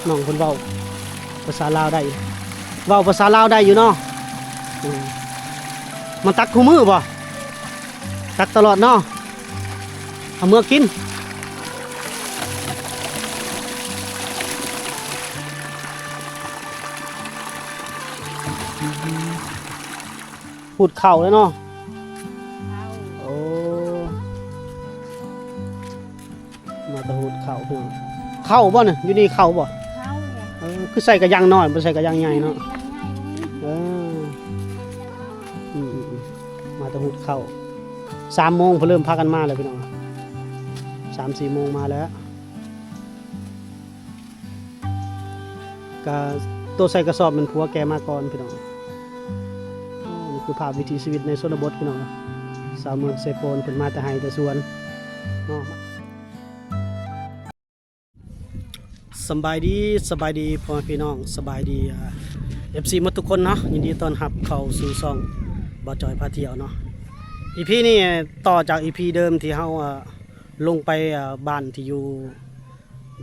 ນ້ອງເພິ່ນເວົ້າພາສາລາວໄດ້ ເວົ້າພາສາລາວໄດ້ຢູ່ເນາະ. ອືມ ມາຕັກຄູ່ມື້ບໍ່? ຕັກຕະຫຼອດເນາະ. ເອົາເມືອກິນ. ຫູດເຂົ້າແລ້ວເນາະ. ເຂົ້າ ໂອ້ ມາແຕ່ຫູດເຂົ້າ. ເຂົ້າບໍ່ນະ? ຢູ່ນີ້ເຂົ້າບໍ່? ເຂົ້າ. ເອີ ຄືໃສ່ກະຢ່າງນ້ອຍ ບໍ່ໃສ່ກະຢ່າງໃຫຍ່ເນາະ. ເອີ ອືມໆ ມາແຕ່ຫູດເຂົ້າ. ສາມໂມງເພິ່ນເລີ່ມພາກັນມາແລ້ວພີ່ນ້ອງ ສາມສີ່ໂມງມາແລ້ວ. ກະໂຕໃສ່ກະສອບແມ່ນຜົວແກ່ມາກ່ອນພີ່ນ້ອງ. ອໍ ນີ້ຄືພາບວິຖີຊີວິດໃນຊົນນະບົດພີ່ນ້ອງ. ຊາວເມືອງເຊໂປນເພິ່ນມາແຕ່ໄຮ່ແຕ່ສວນເນາະ. ສຳບາຍດີ ສະບາຍດີພໍ່ແມ່ພີ່ນ້ອງ ສະບາຍດີ ອ່າ ເອັຟຊີໝົດທຸກຄົນເນາະ. ຍິນດີຕ້ອນຮັບເຂົ້າສູ່ຊ່ອງບ່າວຈອຍພາທ່ຽວເນາະ. ອີພີນີ້ຕໍ່ຈາກອີພີເດີມທີ່ເຮົາ ອ່າ ລົງໄປ ອ່າ ບ້ານທີ່ຢູ່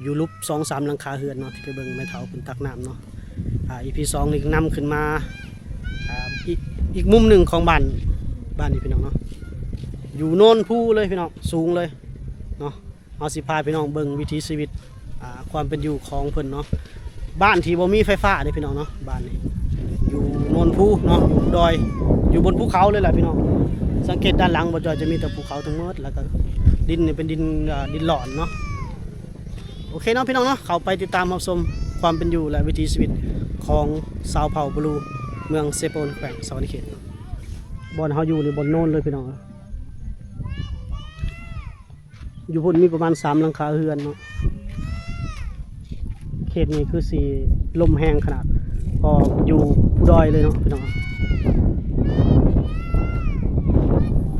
ຢູ່ຫຼຸບສອງສາມຫຼັງຄາເຮືອນເນາະ ທີ່ໄປເບິ່ງແມ່ເຖົ້າເພິ່ນຕັກນ້ຳເນາະ. ອ່າ ອີພີສອງນີ້ນຳຂຶ້ນມາ ອ່າ ອີກ ອີກມຸມໜຶ່ງຂອງບ້ານ ບ້ານນີ້ພີ່ນ້ອງເນາະ ຢູ່ໂນນພູເລີຍພີ່ນ້ອງ ສູງເລີຍເນາະ. ເຮົາຊິພາພີ່ນ້ອງເບິ່ງວິຖີຊີວິດ ອ່າ ຄວາມເປັນຢູ່ຂອງເພິ່ນເນາະ. ບ້ານທີ່ບໍ່ມີໄຟຟ້າເດ້ພີ່ນ້ອງເນາະ ບ້ານນີ້ຢູ່ໂນນພູເນາະ ຢູ່ດອຍ ຢູ່ບົນພູເຂົາເລີຍແຫຼະພີ່ນ້ອງ. ສັງເກດດ້ານຫຼັງບ່າວຈອຍຈະມີແຕ່ພູເຂົາທັງໝົດ ແລ້ວກໍດິນນີ້ເປັນດິນ ອ່າ ດິນຫຼອນເນາະ. ໂອເຄເນາະພີ່ນ້ອງເນາະ ເຂົ້າໄປຕິດຕາມຮັບຊົມຄວາມເປັນຢູ່ ແລະ ວິຖີຊີວິດຂອງຊາວເຜົ່າບລູ ເມືອງເຊໂປນ ແຂວງສະຫວັນນະເຂດ. ບ່ອນເຮົາຢູ່ນີ້ບ່ອນໂນນເລີຍພີ່ນ້ອງ. ຢູ່ພຸ້ນມີປະມານສາມຫຼັງຄາເຮືອນເນາະ. ເຂດນີ້ຄືຊິລົມແຮງຂະໜາດ ເພາະຢູ່ພູດອຍເລີຍເນາະພີ່ນ້ອງ.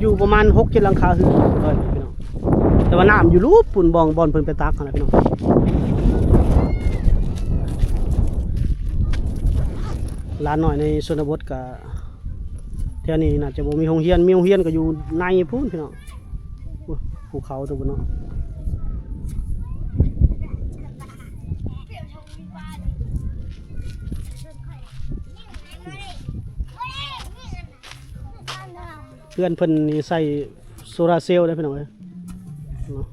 ຢູ່ປະມານຫົກເຈັດຫຼັງຄາເຮືອນເລີຍພີ່ນ້ອງ. ແຕ່ວ່ານ້ຳຢູ່ລຸ່ມພຸ້ນ ບ່ອນ ບ່ອນເພິ່ນໄປຕັກຫັ້ນນະພີ່ນ້ອງ. ຫຼານນ້ອຍໃນຊົນນະບົດກະ ແຖວນີ້ໜ້າຈະບໍ່ມີໂຮງຮຽນ ມີໂຮງຮຽນກໍຢູ່ໃນພຸ້ນພີ່ນ້ອງ. ໂອ້ຍ ພູເຂົາຕົວພຸ້ນເນາະ. ເຮືອນເພິ່ນນີ້ໃຊ້ໂຊລາເຊວເດ້ພີ່ນ້ອງເອີຍເນາະ.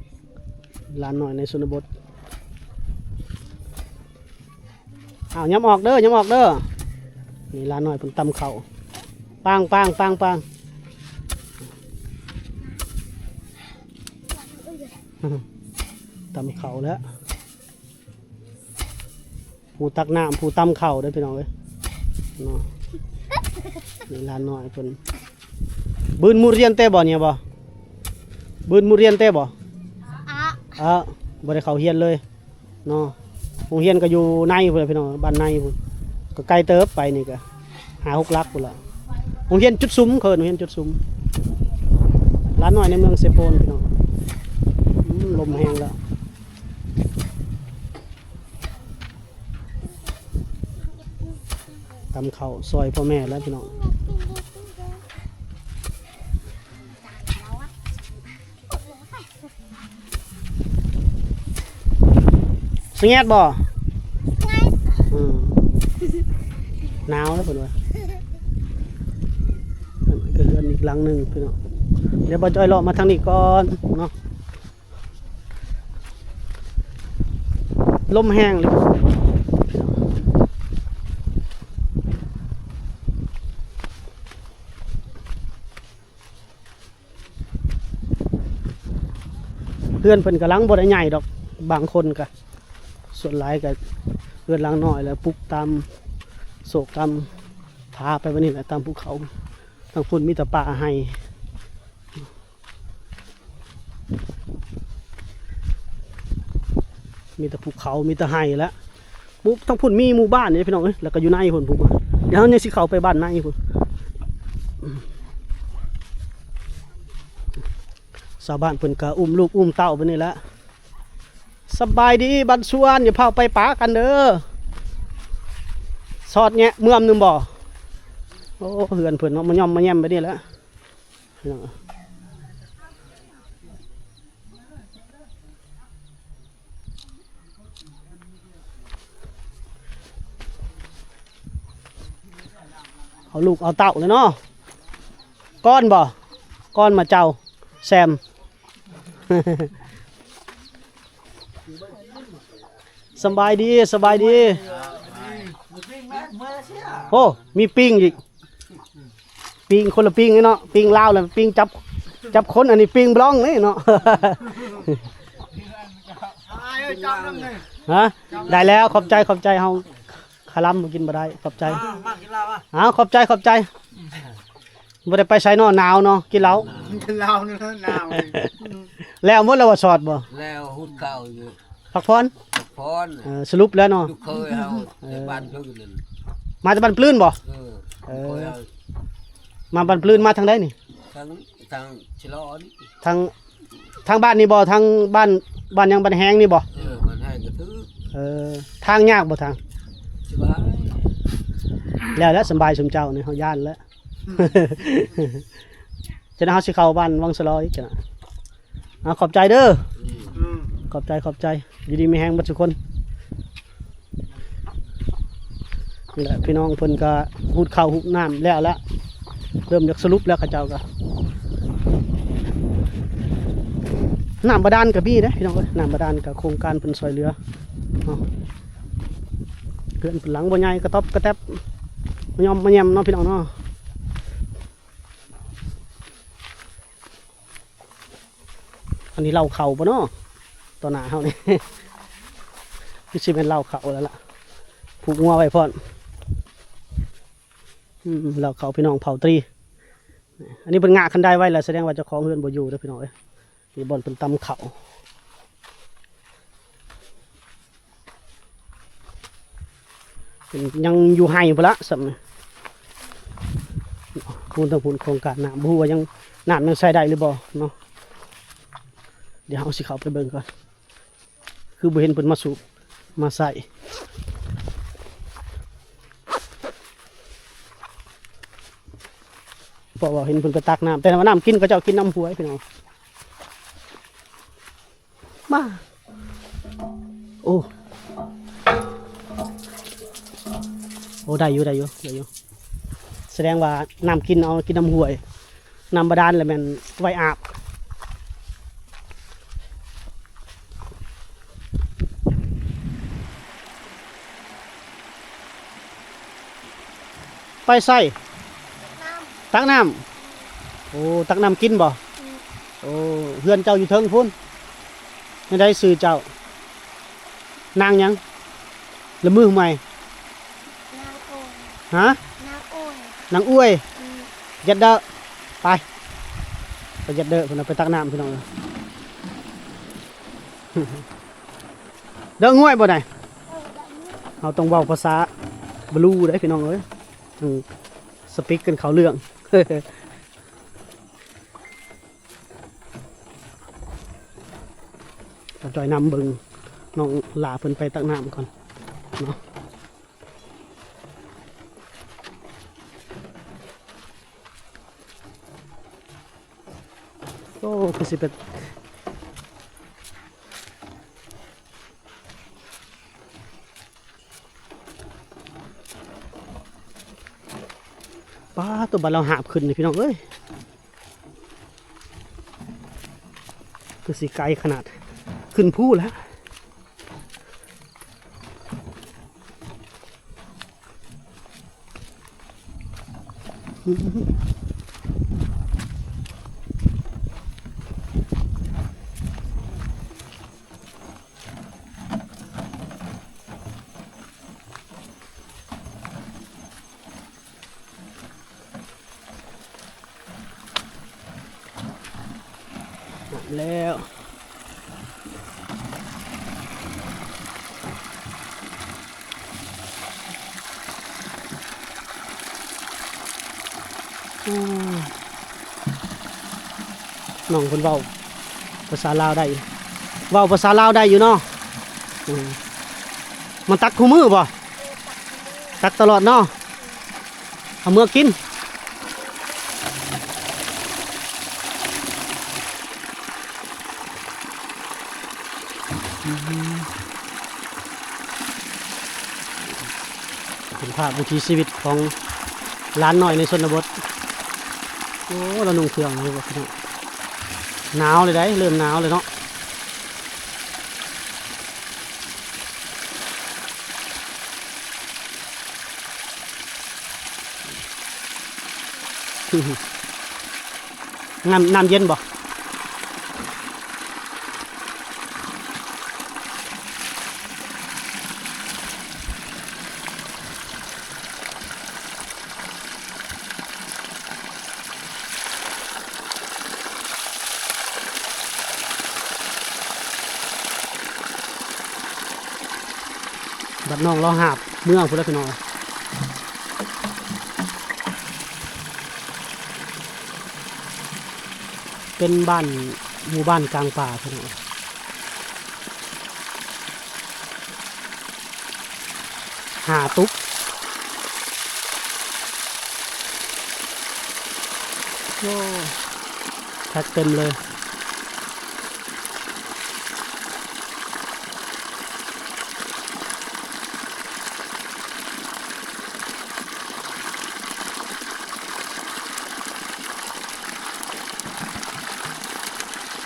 ຫຼານນ້ອຍໃນຊົນນະບົດ. ອ້າວ ຫຍ້ຳອອກເດີ ຫຍ້ຳອອກເດີ. ນີ້ຫຼານນ້ອຍເພິ່ນຕຳເຂົ້າ ປາງ ປາງ ປາງ ປາງ ຕຳເຂົ້າແລ້ວ. ຜູ້ຕັກນ້ຳ ຜູ້ຕຳເຂົ້າເດີພີ່ນ້ອງເອີຍເນາະ. ນີ້ຫຼານນ້ອຍເພິ່ນ. ບືນໝູຮຽນແຕ່ບໍ່ນີ້ບໍ່? ບືນໝູຮຽນແຕ່ບໍ່? ອະ ອະ ບໍ່ໄດ້ເຂົ້າຮຽນເລີຍເນາະ. ໂຮງຮຽນກໍຢູ່ໃນພຸ້ນແຫຼະພີ່ນ້ອງ ບ້ານໃນພຸ້ນ ກໍໄກເຕີບໄປນີ້ກໍຫ້າຫົກຫຼັກພຸ້ນລະ. ໂຮງຮຽນຈຸດສຸມ ເຂົາເອີ້ນໂຮງຮຽນຈຸດສຸມ. ຫຼານນ້ອຍໃນເມືອງເຊໂປນພີ່ນ້ອງ. ອືມ ລົມແຮງແລ້ວ. ຕຳເຂົ້າຊ່ອຍພໍ່ແມ່ແລ້ວພີ່ນ້ອງ. ສະແງດບໍ່? ສະແງດ. ອືມ ໜາວແລ້ວເພິ່ນວ່າ. ອັນນີ້ກໍເຮືອນອີກຫຼັງໜຶ່ງພີ່ນ້ອງ. ດຽວບ່າວຈອຍເລາະມາທາງນີ້ກ່ອນເນາະ. ລົມແຮງເລີຍ. ເຮືອນເພິ່ນກະຫຼັງບໍ່ໄດ້ໃຫຍ່ດອກ ບາງຄົນກະ ສ່ວນຫຼາຍກະເຮືອນຫຼັງນ້ອຍ ແລ້ວປຸກຕາມໂສກຕາມຜາໄປແບບນີ້ແຫຼະ ຕາມພູເຂົາ. ທາງພຸ້ນມີແຕ່ປ່າໄຮ່. ມີແຕ່ພູເຂົາ ມີແຕ່ໄຮ່ແຫຼະ. ໝູ່ ທາງພຸ້ນມີໝູ່ບ້ານນີ້ພີ່ນ້ອງເອີຍ ແລ້ວກໍຢູ່ໃນພຸ້ນ ພູມາ. ດຽວເຮົາຍັງຊິເຂົ້າໄປບ້ານໃນພຸ້ນ. ຊາວບ້ານເພິ່ນກໍອຸ້ມລູກອຸ້ມເຕົ້າໄປນີ້ແຫຼະ. ສະບາຍດີບ້ານສວນ ຢ່າພາວໄປປາກັນເດີ. ສອດແຍະເມືອມໜຶ່ງບໍ່? ໂອ້ ເຮືອນເພິ່ນເນາະ ມາຍ່ອມມາແຍ້ມໄປນີ້ແຫຼະ. ພີ່ນ້ອງ ເອົາລູກເອົາເຕົ້າເລີຍເນາະ. ກ້ອນບໍ່? ກ້ອນມາເຈົ້າແຊມ. ສະບາຍດີ ສະບາຍດີ. ໂອ້ ມີປີ້ງອີກ. ປີ້ງຄົນລະປີ້ງເນາະ. ປີ້ງລາວລະປີ້ງຈັບ ຈັບຄົນ. ອັນນີ້ປີ້ງບລອງເດ້ເນາະ. ຮະ? ໄດ້ແລ້ວ. ຂອບໃຈ ຂອບໃຈ. ເຮົາ ຄາລຳບໍ່ກິນບໍ່ໄດ້. ຂອບໃຈ. ອ້າວ ຂອບໃຈ ຂອບໃຈ. ບໍ່ໄດ້ໄປໃສເນາະ. ໜາວເນາະ. ກິນເຫຼົ້າ ກິນເຫຼົ້າເນາະ. ໜາວ. ແລ້ວໝົດແລ້ວບໍ່? ຊອດບໍ່? ແລ້ວ ຫຸດເຂົ້າຢູ່. ພັກຜ່ອນ ພັກຜ່ອນ. ເອີ ສະຫຼຸບແລ້ວເນາະ. ລູກເຂີຍເຮົາ ເອີ ແຕ່ບ້ານເພິ່ນນັ້ນ. ມາແຕ່ບ້ານປະລື່ນບໍ່? ເອີ ເອີ ມາບ້ານປະລື່ນ. ມາທາງໃດນີ້? ທາງ ທາງຊະລໍນີ້. ທາງ ທາງບ້ານນີ້ບໍ່? ທາງບ້ານ ບ້ານຫຍັງ? ບ້ານແຮງນີ້ບໍ່? ເອີ ບ້ານແຮງກະຖືກ. ເອີ ທາງຍາກບໍ່ທາງ? ສະບາຍ. ແລ້ວແຫຼະ ສຳບາຍຊຸມເຈົ້ານີ້ ເຮົາຢ້ານແລ້ວ. ຈັ່ງໃດເຮົາຊິເຂົ້າບ້ານວັງສະລໍອີກ. ເອົາ ຂອບໃຈເດີ. ອືມ ຂອບໃຈ ຂອບໃຈ. ຢູ່ດີມີແຮງເບິດທຸກຄົນ. ນີ້ແຫຼະ ພີ່ນ້ອງເພິ່ນກະຫຸດເຂົ້າຫຸດນ້ຳແລ້ວລະ ເລີ່ມຢາກສະຫຼຸບແລ້ວ ເຂົາເຈົ້າກະ ນ້ຳບາດານກະມີເດ້ພີ່ນ້ອງເອີຍ. ນ້ຳບາດານກະໂຄງການເພິ່ນຊ່ອຍເຫຼືອເນາະ. ເຮືອນເພິ່ນຫຼັງບໍ່ໃຫຍ່ ກະຕ໋ອບກະແຕ໋ບ ມາຍ່ອມມາແຢມເນາະ ພີ່ນ້ອງເນາະ. ອັນນີ້ເລົ້າເຂົ້າບໍ່ເນາະ ຕໍ່ໜ້າເຮົານີ້? ຄືຊິແມ່ນເລົ້າເຂົ້າແລ້ວລະ ຜູກງົວໄວ້ພ້ອມ. ອືມ ເລົ້າເຂົ້າພີ່ນ້ອງເຜົ່າຕຣີ. ອັນນີ້ເພິ່ນງະຄັນໄດໄວ້ລະ ສະແດງວ່າເຈົ້າຂອງເຮືອນບໍ່ຢູ່ເດີພີ່ນ້ອງເອີຍ. ນີ້ບ່ອນເພິ່ນຕຳເຂົ້າ. ເພິ່ນຍັງຢູ່ໄຮ່ພຸ້ນລະ ສ່ຳນີ້ ພຸ້ນທາງພຸ້ນໂຄງການນ້ຳ ບໍ່ຮູ້ວ່າຍັງ ນ້ຳຍັງໃຊ້ໄດ້ຫຼືບໍ່ເນາະ. ດຽວເຮົາຊິເຂົ້າໄປເບິ່ງກ່ອນ ຄືບໍ່ເຫັນເພິ່ນມາສູບມາໃຊ້ ເພາະວ່າເຫັນເພິ່ນໄປຕັກນ້ຳ ແຕ່ວ່ານ້ຳກິນເຂົາເຈົ້າກິນນ້ຳຫ້ວຍພີ່ນ້ອງ. ມາ ໂອ້ ໂອ້ ໄດ້ຢູ່ ໄດ້ຢູ່ ໄດ້ຢູ່. ສະແດງວ່ານ້ຳກິນ ເອົາກິນນ້ຳຫ້ວຍ ນ້ຳບາດານລະແມ່ນໄວ້ອາບ. ໄປໃສ? ຕັກນ້ຳ. ໂອ້ ຕັກນ້ຳກິນບໍ່? ໂອ້ ເຮືອນເຈົ້າຢູ່ເທິງພຸ້ນ. ແນວໃດຊື່ເຈົ້າ? ນາງຫຍັງ? ລະມືໃໝ່. ນາງໂອຍ. ຮະ? ນາງໂອຍ. ນາງອວຍ. ອືມ. ຢັດເດີ ໄປ ໄປຢັດເດີ ເພິ່ນເອົາໄປຕັກນ້ຳ ພີ່ນ້ອງເອີຍ. ເດີງວຍບໍ່ໄດ້? ເອີ ໄດ້ຢູ່. ເຮົາຕ້ອງເວົ້າພາສາບລູໄດ໋ ພີ່ນ້ອງເອີຍ. ອືມ ສະປິກກັນເຂົ້າເລື່ອງ. ເອົາຈ່ອຍນຳເບິ່ງນ້ອງຫຼ້າເພິ່ນໄປຕັກນ້ຳກ່ອນເນາະ. ໂອ້ ຄືຊິເປັນ ປ້າ ໂຕ ບາດລາວຫາບຂຶ້ນນີ້ ພີ່ນ້ອງເອີຍ. ຄືຊິໄກຂະໜາດ ຂຶ້ນພູແລ້ວ. ແລ້ວ ໂອ້ ນ້ອງເພິ່ນເວົ້າພາສາລາວໄດ້ ເວົ້າພາສາລາວໄດ້ຢູ່ເນາະ. ອືມ ມາຕັກຄູ່ມື້ບໍ່? ຕັກຕະຫຼອດເນາະ ເອົາເມືອກິນ. ເປັນພາບວິຖີຊີວິດຂອງ ຫຼານນ້ອຍໃນຊົນນະບົດ. ໂອ້ ລາວນຸ່ງເຄື່ອງຢູ່ ພີ່ນ້ອງ. ໜາວເລີຍໄດ໋ ເລີ່ມໜາວເລີຍເນາະ. ນ້ຳ ນ້ຳເຢັນບໍ່? ບັດນ້ອງລາວຫາບເມືອພຸ້ນແຫຼະ ພີ່ນ້ອງ. ເປັນບ້ານ ໝູ່ບ້ານກາງປ່າ ພີ່ນ້ອງ. ຫ້າຕຸກ. ໂອ້ ແພັກເຕັມເລີຍ.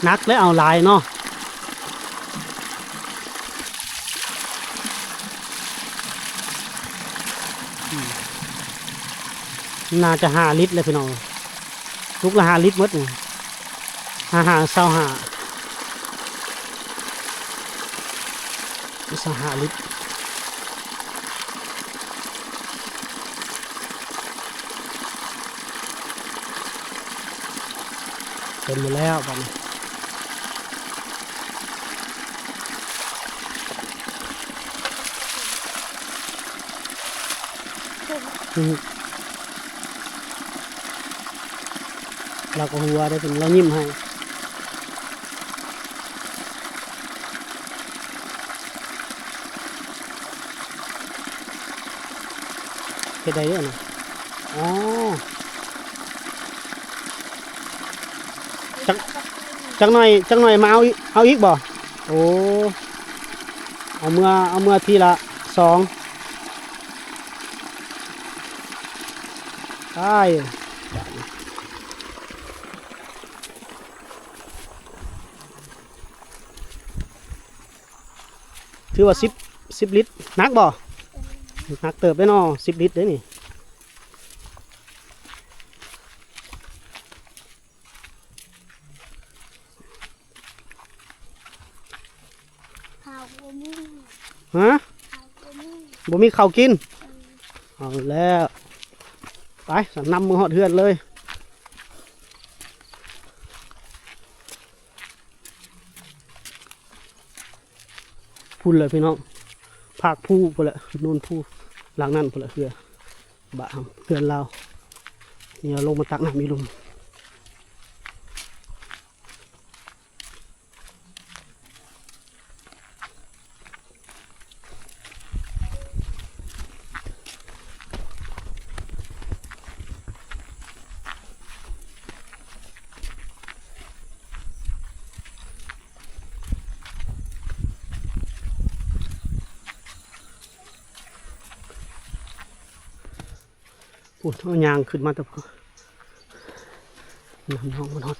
ໜັກແລ້ວ ເອົາຫຼາຍເນາະ. ໜ້າຈະຫ້າລິດແລ້ວ ພີ່ນ້ອງ. ຕຸກລະຫ້າລິດໝົດນີ້. ຫ້າຫ້າ ຊາວຫ້າ ຊາວຫ້າລິດ. ເຕັມໝົດແລ້ວບັດນີ້. ອືມ ລາວກໍຫົວໄດ້ເພິ່ນ ລາວຍິ້ມໃຫ້. ເຮັດໄດ້ເດ້ນີ້. ອໍ ຈັກ ຈັກໜ້ອຍ ຈັກໜ້ອຍມາເອົາອີກ ເອົາອີກບໍ່? ໂອ້ ເອົາເມືອ ເອົາເມືອທີລະສອງ. ໄປ ບາດນີ້ ຖືວ່າສິບ ສິບລິດ. ໜັກບໍ່? ໜັກເຕີບເດ້ເນາະ ສິບລິດເດ້ນີ້. ເຂົ້າບໍ່ມີ. ຮະ? ເຂົ້າບໍ່ມີ. ບໍ່ມີເຂົ້າກິນ? ເອີ ເອົາແລ້ວ ໄປ ນຳມືຮອດເຮືອນເລີຍ. ພຸ້ນແຫຼະພີ່ນ້ອງ ພາກພູພຸ້ນແຫຼະ ໂນນພູ ຫຼັງນັ້ນພຸ້ນແຫຼະ ເຮືອ ບ້ານເຮືອນລາວ. ນີ້ເຮົາລົງມາຕັກນ້ຳອີ່ລຸ່ມ. ພຸ້ນ ເຮົາຍ່າງຂຶ້ນມາແຕ່ພຸ້ນ ນຳນ້ອງມາຮອດ.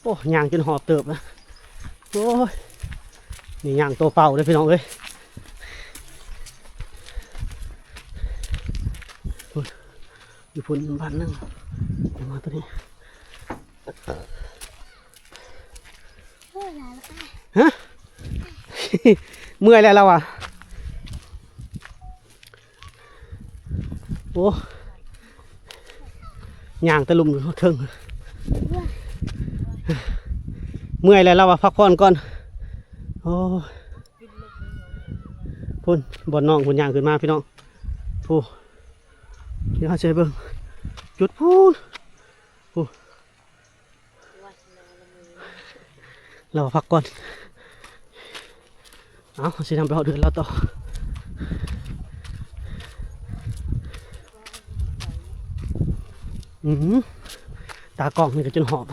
ໂອ້ ຍ່າງຈົນຫອບເຕີບນະ. ໂອ້ຍ ນີ້ຍ່າງໂຕເປົ່າເດ້ພີ່ນ້ອງເອີຍ. ພຸ້ນ ຢູ່ພຸ້ນບ້ານໜຶ່ງ ມາໂຕນີ້. ຮະ? ເມື່ອຍແລ້ວລາວວ່າ. ໂອ້ ຍ່າງແຕ່ລຸ່ມເທິງ ເມື່ອຍແລ້ວລາວວ່າ ພັກຜ່ອນກ່ອນ. ໂອ້ ພຸ້ນ ບ່ອນນ້ອງພຸ້ນ ຍ່າງຂຶ້ນມາພີ່ນ້ອງ. ໂອ້ ດຽວເຮົາຊິໃຫ້ເບິ່ງຈຸດພຸ້ນ ພຸ້ນ. ລາວພັກກ່ອນ. ເອົາ ເຮົາຊິນຳໄປຮອດເຮືອນລາວຕໍ່. ອື ຕາກ້ອງນີ້ກໍຈົນຫອບ.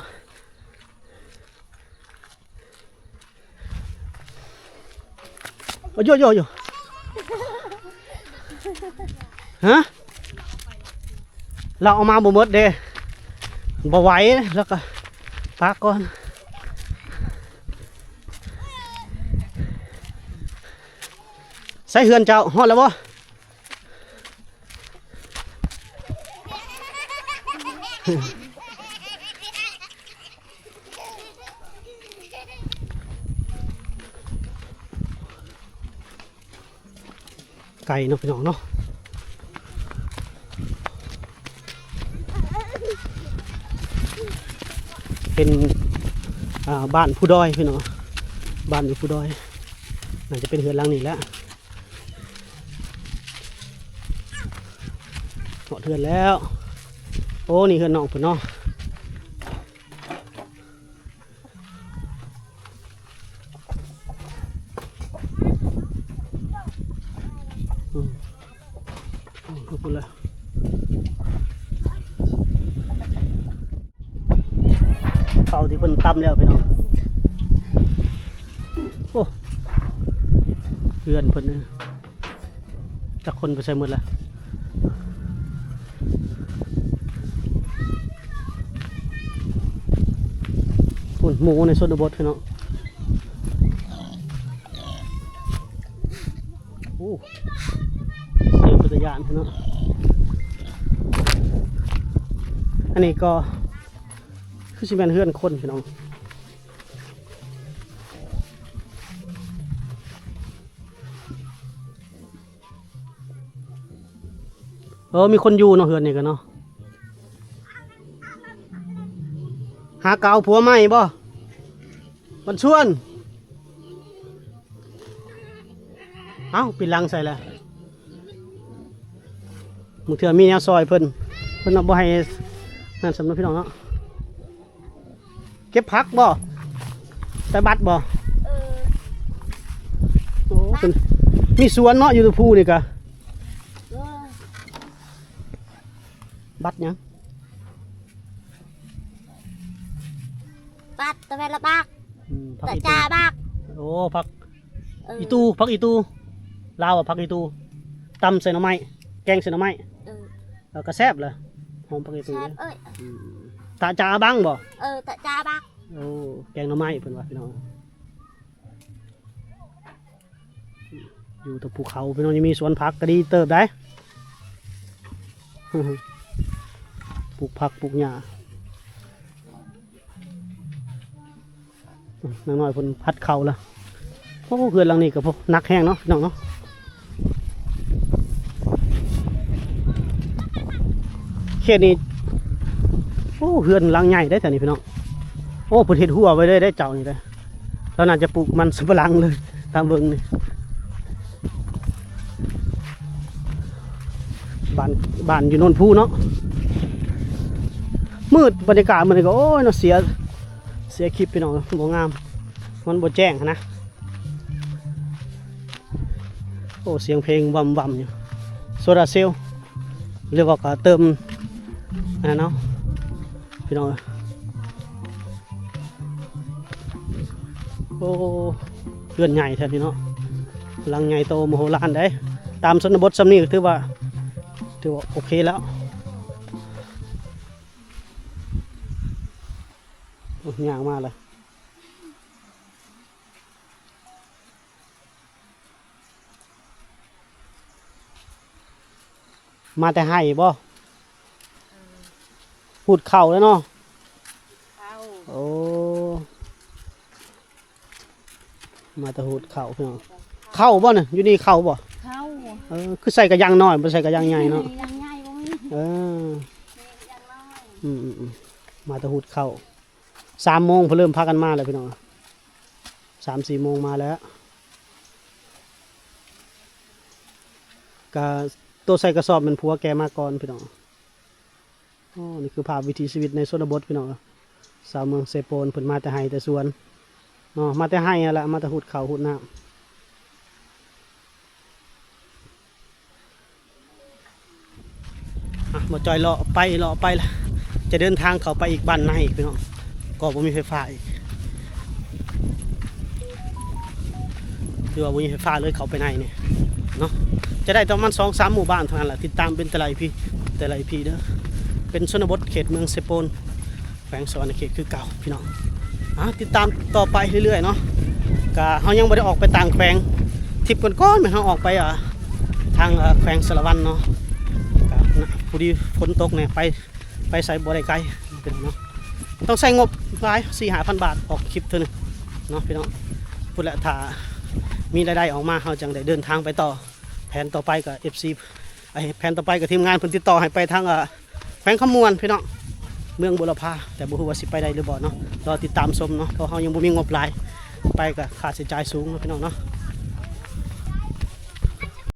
ໂອ້ຍ ໂອ້ຍ ໂອ້ຍ. ຮະ? ລາວເອົາມາບໍ່ໝົດເດ້ ບໍ່ໄຫວ ແລ້ວກໍປາກ່ອນ. ໃສເຮືອນເຈົ້າ ຮອດແລ້ວບໍ່? ໄກເນາະພີ່ນ້ອງເນາະ ເປັນ ອ່າ ບ້ານພູດອຍພີ່ນ້ອງ ບ້ານຢູ່ພູດອຍ ໜ້າຈະເປັນເຮືອນຫຼັງນີ້ແຫຼະ. ຮອດເຮືອນແລ້ວ ໂອ້ ນີ້ເຮືອນນ້ອງເພິ່ນເນາະ. ອືມ ອືມ ຂອບຄຸນເລີຍ ເຂົ້າທີ່ເພິ່ນຕຳແລ້ວພີ່ນ້ອງ. ໂອ້ ເຮືອນເພິ່ນ ຈັກຄົນໄປໃສໝົດລະ? ພຸ້ນ ໝູໃນຊົນນະບົດພີ່ນ້ອງ. ໂອ້ ສຽງເປັນຕາຢ້ານພີ່ນ້ອງ. ອັນນີ້ກໍຄືຊິແມ່ນເຮືອນຄົນພີ່ນ້ອງ. ເອີ ມີຄົນຢູ່ເນາະ ເຮືອນນີ້ກໍເນາະ. ຫາກະເອົາຜົວໃໝ່ບໍ່ ບັນຊວນ? ເອົ້າ ປີນຫຼັງໃສ່ລະ. ບາງເທື່ອມີແນວຊ່ອຍເພິ່ນ ເພິ່ນເນາະ ບໍ່ໃຫ້ນັ້ນ ສຳລັບພີ່ນ້ອງເນາະ. ເກັບຜັກບໍ່? ໃສ່ບັດບໍ່? ເອີ ໂອ້ ເປັນ ມີສວນເນາະ ຢູ່ພູນີ້ກະ. ເອີ ບັດຫຍັງ? ບັດຕະແວນລະບັກ ອືມ ຜັກ ຕະ ອີ່ ຈາ ຕູ້ ບັກ. ໂອ້ ຜັກ ເອີ ອີ່ຕູ່ ຜັກອີ່ຕູ່ ລາວວ່າຜັກອີ່ຕູ່ ຕຳໃສ່ໜໍ່ໄມ້ ແກງໃສ່ໜໍ່ໄມ້. ເອີ ເອີ ກໍແຊບລະ ຫອມຜັກອີ່ຕູ່ ແຊບເອີຍ. ອືມ ຕະຈາບັງບໍ່? ເອີ ຕະຈາບັກ. ໂອ້ ແກງໜໍ່ໄມ້ເພິ່ນວ່າພີ່ນ້ອງ ຢູ່ແຕ່ພູເຂົາພີ່ນ້ອງ ຍັງມີສວນຜັກກໍດີເຕີບໄດ໋ ປູກຜັກປູກຫຍ້າ. ນາງນ້ອຍເພິ່ນພັດເຂົ້າລະ. ໂອ້ ເຮືອນຫຼັງນີ້ກໍໜັກແຮງເນາະ ພີ່ນ້ອງເນາະ. ເຂດນີ້ ໂອ້ ເຮືອນຫຼັງໃຫຍ່ເດ້ແຖວນີ້ພີ່ນ້ອງ. ໂອ້ ເພິ່ນເຮັດຮົ້ວໄວ້ເລີຍເດ້ເຈົ້ານີ້ເດ້. ລາວໜ້າຈະປູກມັນສຳປະຫຼັງເລີຍ ຕາມເບິ່ງນີ້. ບ້ານ ບ້ານຢູ່ໂນນພູເນາະ. ມືດ ບັນຍາກາດມື້ນີ້ກໍ ໂອ້ຍເນາະ ເສຍ ເສຍຄລິບພີ່ນ້ອງ ບໍ່ງາມ ມັນບໍ່ແຈ້ງຫັ້ນນະ. ໂອ້ ສຽງເພງວັ່ມໆ ຢູ່ ໂຊລາເຊວ ຫຼືວ່າກໍເຕີມອັນນັ້ນເນາະ ພີ່ນ້ອງເອີຍ. ໂອ້ ເຮືອນໃຫຍ່ແທ້ນີ້ເນາະ ຫຼັງໃຫຍ່ໂຕມະໂຫລານເດ້. ຕາມຊົນນະບົດຊ່ຳນີ້ກໍຖືວ່າ ຖືວ່າໂອເຄແລ້ວ. ໂອ້ ຍ່າງມາເລີຍ. ມາແຕ່ໄຮ່ບໍ່? ເອີ ຫູດເຂົ້າແລ້ວເນາະ. ເຂົ້າ ໂອ້ ມາແຕ່ຫູດເຂົ້າພີ່ນ້ອງ. ເຂົ້າບໍ່ນະ? ຢູ່ນີ້ເຂົ້າບໍ່? ເຂົ້າ. ເອີ ຄືໃສ່ກະຢ່າງນ້ອຍ ບໍ່ໃສ່ກະຢ່າງໃຫຍ່ເນາະ. ກະຢ່າງໃຫຍ່ບໍ່ມີ. ເອີ ກະຢ່າງນ້ອຍ. ອືມໆໆ ມາແຕ່ຫູດເຂົ້າ. ສາມໂມງເພິ່ນເລີ່ມພາກັນມາແລ້ວພີ່ນ້ອງ ສາມສີ່ໂມງມາແລ້ວ. ກະໂຕໃສ່ກະສອບແມ່ນຜົວແກມາກ່ອນພີ່ນ້ອງ. ໂອ້ ນີ້ຄືພາບວິຖີຊີວິດໃນຊົນນະບົດພີ່ນ້ອງ. ຊາວເມືອງເຊໂປນເພິ່ນມາແຕ່ໄຮ່ແຕ່ສວນເນາະ ມາແຕ່ໄຮ່ຫັ້ນລະ ມາແຕ່ຫູດເຂົ້າຫູດນ້ຳ. ອ່ະ ບໍ່ຈ່ອຍເລາະໄປເລາະໄປລະ ຈະເດີນທາງເຂົ້າໄປອີກບ້ານໃນອີກພີ່ນ້ອງ ກໍບໍ່ມີໄຟຟ້າອີກ ຄືວ່າບໍ່ມີໄຟຟ້າເລີຍເຂົ້າໄປໃນນີ້ເນາະ. ຈະໄດ້ປະມານສອງສາມໝູ່ບ້ານເທົ່ານັ້ນແຫຼະ ຕິດຕາມເປັນແຕ່ລະອີພີ ແຕ່ລະອີພີເດີ. ເປັນຊົນນະບົດເຂດເມືອງເຊໂປນ ແຂວງສະຫວັນນະເຂດຄືເກົ່າພີ່ນ້ອງ. ອ່າ ຕິດຕາມຕໍ່ໄປເລື້ອຍໆເນາະ. ກະເຮົາຍັງບໍ່ໄດ້ອອກໄປຕ່າງແຂວງ. ທຣິບກ່ອນໆແມ່ນເຮົາອອກໄປ ອ່າ ທາງ ເອີ ແຂວງສາລະວັນເນາະ. ກະພໍດີຝົນຕົກແດ່ ໄປ ໄປໃສບໍ່ໄດ້ໄກພີ່ນ້ອງເນາະ. ຕ້ອງໃຊ້ງົບຫຼາຍ ສີ່ຫ້າພັນບາດ ອອກຄລິບເທື່ອໜຶ່ງເນາະພີ່ນ້ອງ. ພຸ້ນແຫຼະ ຖ້າມີລາຍໄດ້ອອກມາ ເຮົາຈັ່ງໄດ້ເດີນທາງໄປຕໍ່. ແຜນຕໍ່ໄປກໍ ເອັຟຊີ ໄອ້ ແຜນຕໍ່ໄປກໍທີມງານເພິ່ນຕິດຕໍ່ໃຫ້ໄປທາງ ເອີ ແຂວງຄຳມ່ວນພີ່ນ້ອງ ເມືອງບົວລະພາ ແຕ່ບໍ່ຮູ້ວ່າຊິໄປໄດ້ຫຼືບໍ່ເນາະ. ລໍຕິດຕາມຊົມເນາະ ເພາະເຮົາຍັງບໍ່ມີງົບຫຼາຍ ໄປກໍຄ່າໃຊ້ຈ່າຍສູງເນາະພີ່ນ້ອງເນາະ.